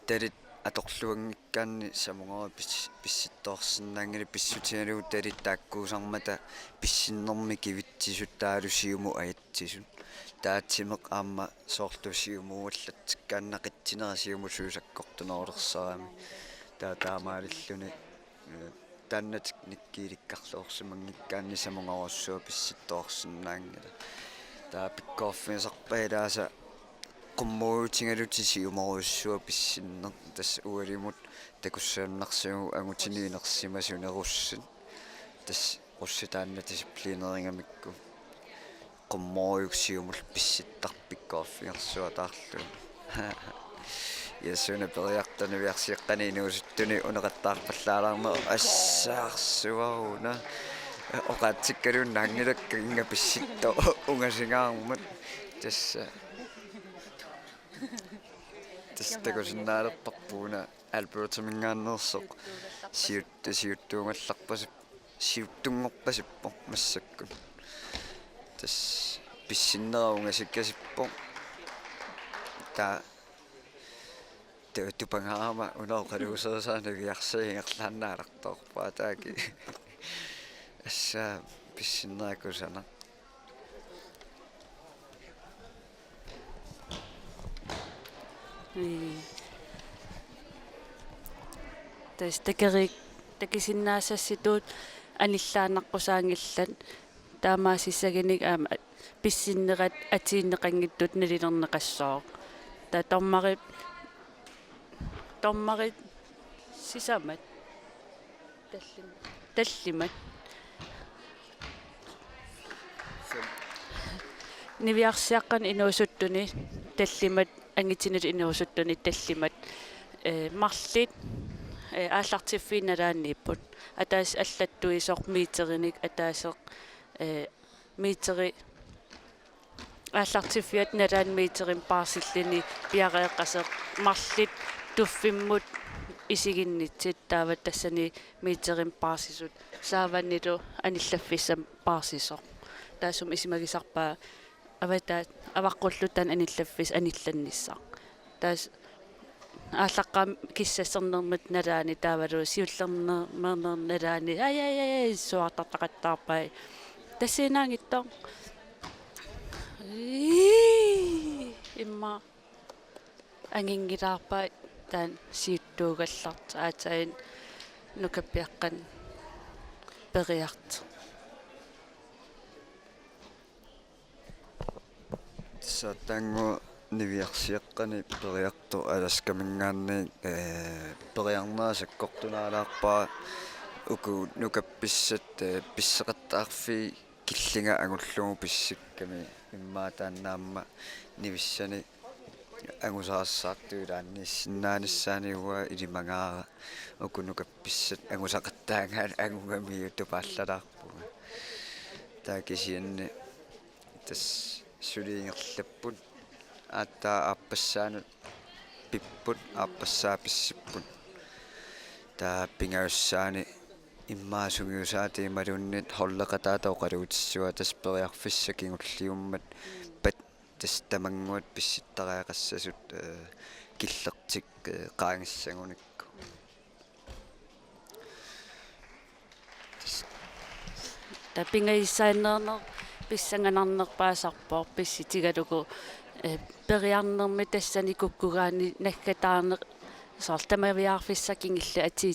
talit atorluanngikkaanni Samungariuk pis-, pissittoorsinnaanngilaq pissutigalugu talit taakkuusarmata pissinnermi kivitsisut taavalu siumut ajatsisut. Taava timeq aamma soorlu siumugallatsikkaanni naqitsinera siumut suut sakkortunerulersarami. Taava taamaalilluni, eh, taanna teknikkiilikkarluarsimanngikkaanni Samungariussuaq pissittoorsinnaanngilaq. Taava pikkorisarpaa ilaasa qummoorutigalugu siumorujussuaq pissinneq, tassa ualimut takussagunarsimavugut angutini inersimasut nerussit. Tassa russit taanna disciplinierigamikku. Qummoorujuk siumullu pissittarpikkoorfigersuataarlugu. Ja suna periartortoq niviarsiaqqani inuusuttuni uneqattaarpallaalaarneq assaarsuaruna. Oqaatsikkaluunnaanngilakka inga pissittoq ungasingaarmat. Tassa. Tassa takusinnaalerparput una Albertaminngaanneersoq siut-, siuttuugallarpasippoq. Siuttunngorpasippoq massakkut. Tassa pissinnera ungasikkasippoq. Taava tu-, tupangaarama una oqaluuserisaa niviarsiaq ingerlaannaalertoorpaa taakku. Tassa pissinnera kusanaq. Ii. Tassa takerik-, takusinnaassassitut anillaannaqqusaanngillat taamaasissaginik aamma pissinnerat atiinneqanngitsut nalilerneqassooq. Taava dommerit, dommerit sisamat. Tallim-, tallimat. Niviarsiaqqani inuusuttuni tallimat, angutinut inuusuttuni tallimat, eh, marluk, eh, aallartiffiit nalaaniipput. Ataaseq allattuisoq meterinik ataaseq, eh, meteri aallartiffiata nalaani meterimik paarsilluni piareeqqasoq marluk tuffimmut isiginnittoq taava tassani meterimik paarsisut saavanilu anillaffissamik paarsisoq. Taassuma isumagisarpaa avataa avaqqulluta taanna anillaffissaq anillannissaq. Taava aallaqqaammut kissassernermut nalaani taavalu siullermeernermut nalaani. Ai, ai, ai, ai, suaartartaqattaarpai. Tassiinaanngitsoq. Ii, immaqa anginngilaarpai taanna siuttuugallartoq aatsaat nukappiaqqani periartoq. Tassa taanna niviarsiaqqani periartoq Alaskaminngaanniit, eh, periarnera sakkortunaalaarpara uku nukappissat, eh, pisseqattaarfiit killinga angullugu pissukkami immaqa taanna aamma nivissani angusaqassaartup ilaanniissinnaanissaanut uanga ilimagaara uku nukappissat angusaqattaagaat angugamiuk tupaallalaarpunga. Taava kisianni tassa suli ingerlapput aatsaat aappassaanut pipput aappassaa pissipput. Taava pingajussaani immaqa sungiusaatit imaluunniit holdeqataata oqaluutissavaa tassa periarfissaq kingulliummat pat tassa tamannguaq pissittariaqassasut, eh, killertik, eh, qaangissagunikku. Taava pingajussaanneerneq pissanganarnerpaasarpoq pissutigalugu, eh, periarnermi tassani kukkugaanni naggataarneq Soorlu tamaviaarfissaq kingulleq atii